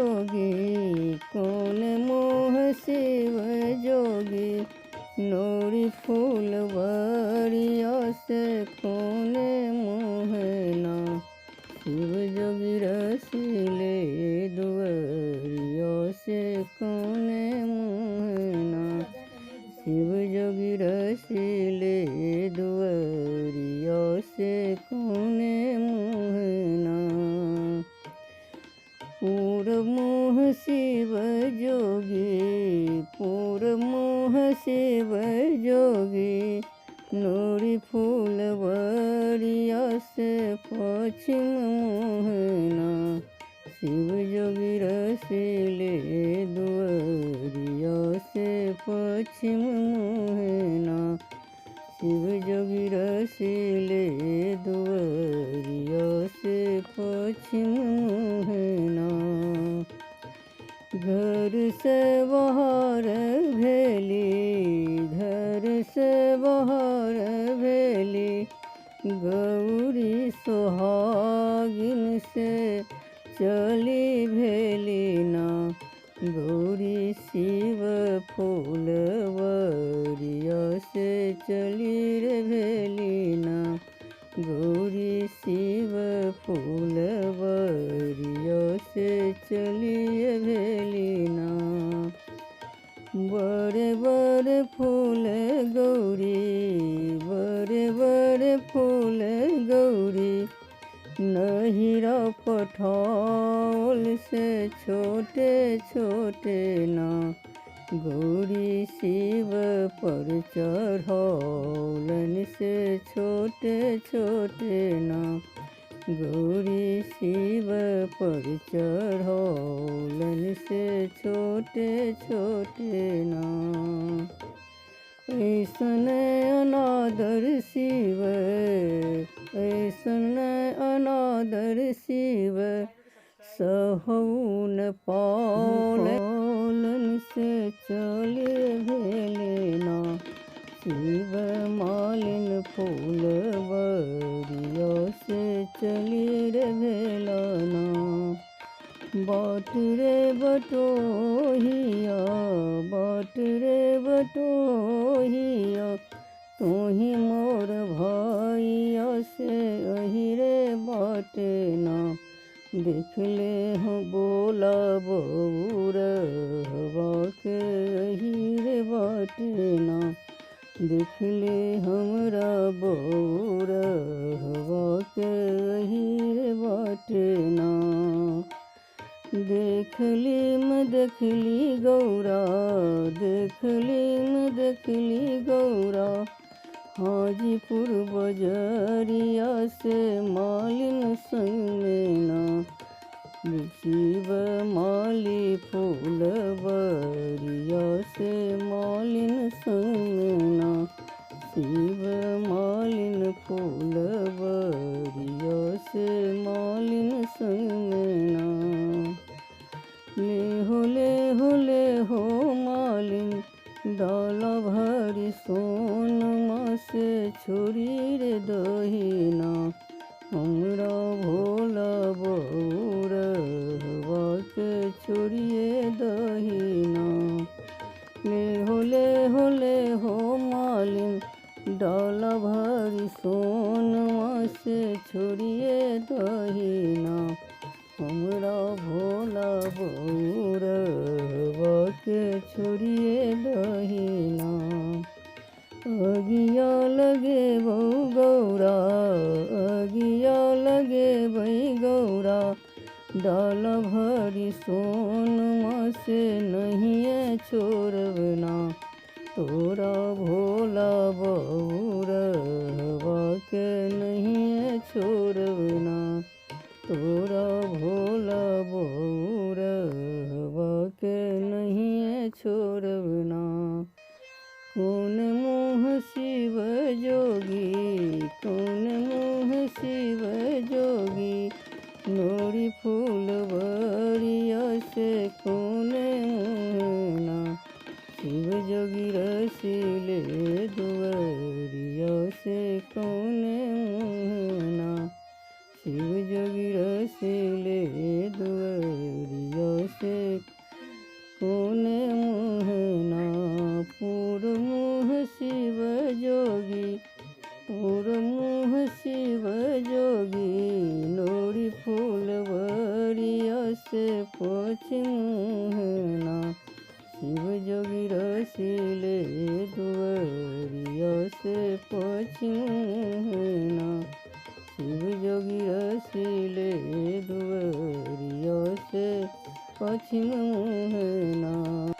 जोगी, कौन मुँह शिव जोगी, नोरी फूलवरिया से कौन मुँह ना। शिव जोगी रसीले दुअरिया से कौन मुँह ना। शिव जोगी रसीले दुअरिया से कौन मुँह ना। पूरब मुँह शिव जोगी, पूरब मुँह शिव जोगी, नोरी फूलवरिया से पश्चिम मुँह ना। शिव जोगी रसीले दुअरिया से पश्चिम मुँह ना। शिव जोगी रसीले दुअरिया से पश्चिम मुँह ना। घर से बाहर भेली, घर से बाहर भेली, गौरी सोहागिन से चली भेली ना। गौरी शिव फूलवरिया से चली रे भेली ना। गौरी शिव फूलवरिया से चली भेली ना। बड़े बड़े फूल गौरी, बड़े बड़े फूल गौरी, नहिरा पठाओल से छोटे छोटे ना। गौरी शिव पर चढ़ौलन से छोटे छोटे ना। गौरी शिव पर चढ़ौलन से छोटे छोटे ना। ऐसन अनादर शिव, ऐसन अनादर शिव, सहौन पालन से चले भेले ना। शिव मालिन फूलवरिया से चली रे भेला ना। बाट रे बटोहिया, बाट रे बटोहिया, तोही मोर भैया से अही रे बाट ना। देखले हो बोला बौरहवा के अही रे बाट ना। देखले हमरा बौरहवा के अही रे बाट ना। देखली म देखली गौरा, देखली म देखली गौरा, हाजीपुर बजरिया से मालिन संग में ना। शिव माली फूलवरिया से मालिन संग में ना। शिव मालिन फूलवरिया से मालिन संग में ना। ले हो ले हो ले हो मालिन, डाला भरी सोनमा से छोड़ी रे दहिना। हमरा भोला बौरहवा के छोड़िए दहिना। ले हो ले हो ले हो मालिन, डाला भरी सोनमा से छोड़िए दहिना। हमरा भोला बौरहवा के छोड़िए दहिना। अगिया लगे बौ गौरा, अगिया लगे बै गौरा, डाल भरी सोनमा से नहिए छोड़ब ना। तोरा भोला बौरहवा के नहिए छोड़ब ना। तोरा भोला बौरहवा के नहिए छोड़ब ना। कौन मुँह शिव जोगी, कौन मुँह शिव जोगी, नोरी फूलवरिया से कौन मुँह ना। शिव जोगी रसीले दुअरिया से कौन मुँह ना। शिव जोगी रसीले दुअरिया से कोने मुँह ना। पूर मुँह शिव जोगी, पूर मुँह शिव जोगी नोरी फूलवरिया से पश्चिम मुँह ना। शिव जोगी रसीले दुअरिया से पश्चिम मुँह ना। शिव जोगी रसीले दुअरिया से पश्चिम मुँह ना।